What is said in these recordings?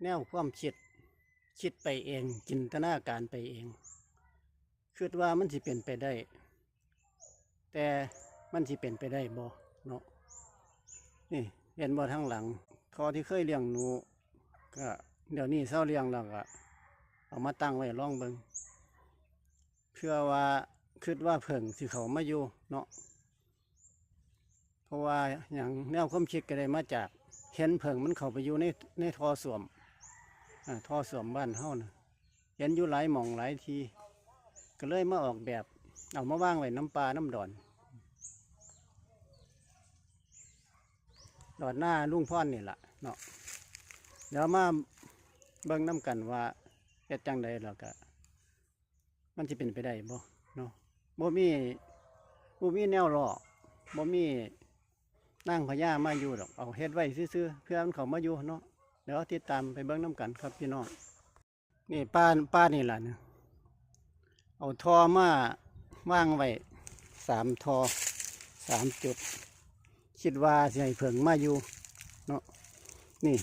ແນວຄວາມຄິດ ຄິດໄປເອງ ຈິນຕະນາການໄປເອງ ຄິດວ່າມັນຊິເປັນໄປໄດ້ ແຕ່ມັນຊິເປັນໄປໄດ້ບໍ່ເນາະ? ນີ້ເຫັນບໍ່ ທາງຫຼັງ ພໍ່ທີ່ເຄີຍລ້ຽງໜູ ກະດຽວນີ້ເຊົາລ້ຽງແລ້ວ ກະເອົາມາຕັ້ງໄວ້ລອງເບິ່ງ ເພື່ອວ່າ ຄິດວ່າເຜິ້ງຊິເຂົ້າມາຢູ່ເນາະ. ເພາະວ່າຫຍັງ ແນວຄວາມຄິດກະໄດ້ມາຈາກ ເຫັນເຜິ້ງມັນເຂົ້າໄປຢູ່ໃນ ໃນທໍ່ສ້ວມ ອາ ທໍ່ສ້ວມບ້ານເຮົານະ ເຫັນຢູ່ຫຼາຍໝ່ອງຫຼາຍທີ່ ກະເລີຍມາອອກແບບ ເອົາມາວາງໄວ້ນຳປ່ານຳດອນ ດອນນາລຸງພອນນີ້ລະເນາະ. ດຽວມາເບິ່ງນຳກັນວ່າເຮັດຈັ່ງໃດ ແລ້ວກະ ມັນຊິເປັນໄປໄດ້ບໍ່ເນາະ? ບໍ່ມີ ບໍ່ມີແນວລໍ້ ບໍ່ມີນາງພະຍາມາຢູ່ດອກ ເອົາເຮັດໄວ້ຊື່ໆ ເພື່ອມັນເຂົ້າມາຢູ່ເນາະ. ດຽວຕິດຕາມໄປເບິ່ງນຳກັນຄັບພີ່ນ້ອງ. ນີ້ປ່າ ປ່ານີ້ລະ ເອົາທໍ່ມາວາງໄວ້ສາມທໍ່ ສາມຈຸດ ຄິດວ່າຊິໃຫ້ເຜິ້ງມາຢູ່ເນາະ. ນີ້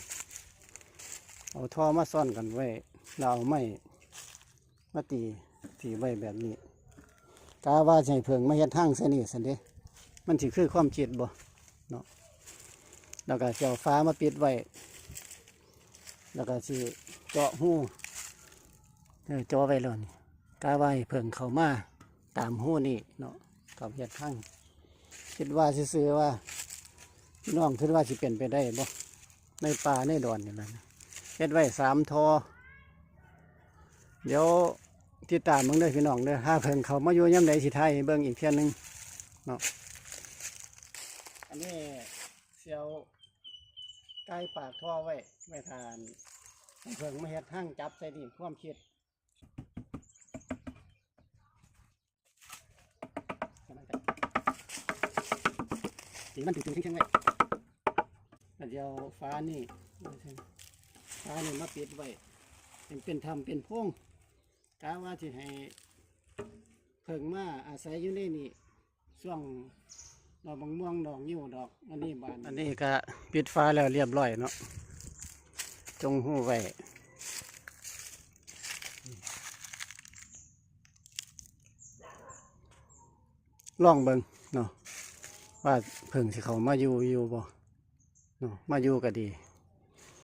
ເອົາທໍ່ມາຊ້ອນກັນໄວ້ ແລ້ວເອົາໄມ້ມາຕີ ຕີໄວ້ແບບນີ້ ກະວ່າຊິໃຫ້ເຜິ້ງມາເຮັດຮັງໃສ່ນີ້ຊັ້ນເດ. ມັນຊິຄືຄວາມຄິດບໍ່ເນາະ? ແລ້ວກະຊິເອົາຝາມາປິດໄວ້ ແລ້ວກະຊິເຈາະຮູ ເອີ ເຈາະໄວ້ແລ້ວນີ້ ກະວ່າໃຫ້ເຜິ້ງເຂົ້າມາຕາມຮູນີ້ເນາະ ເຂົ້າເຮັດຮັງ. ຄິດວ່າຊື່ໆ ວ່າ ພີ່ນ້ອງຄິດວ່າຊິເປັນໄປໄດ້ບໍ່ ໃນປ່າໃນດອນນີ້ລະ ເຮັດໄວ້ສາມທໍ່. ດຽວຕິດຕາມເບິ່ງເດີພີ່ນ້ອງເດີ ຖ້າເຜິ້ງເຂົ້າມາຢູ່ຍາມໃດ ຊິຖ່າຍໃຫ້ເບິ່ງອີກເທື່ອໜຶ່ງເນາະ. ອັນນີ້ຊິເອົາກາຍປາກທໍ່ໄວ້ ໄວ້ຖ້າໃຫ້ເຜິ້ງມາເຮັດຮັງຈັບໃສ່ນີ້ ຄວາມຄິດ ຕີມັນເປັນເປັນແທ່ງໆໄວ້ ແລ້ວດຽວຝານີ້ ຝານີ້ມາປິດໄວ້ ເປັນ ເປັນຖ້ຳເປັນໂພງ ກະວ່າຊິໃຫ້ເຜິ້ງມາອາໄສຢູ່ໃນນີ້ ຊ່ວງດອກບັກມ່ວງ ດອກງິ້ວ ດອກອັນນີ້ບານ. ອັນນີ້ກະປິດຝາແລ້ວລຽບຮ້ອຍເນາະ ຈົ່ງຮູໄວ້. ລອງເບິ່ງເນາະ ວ່າເຜິ້ງຊິເຂົ້າມາຢູ່ ຢູ່ບໍ່ເນາະ. ມາຢູ່ກະດີ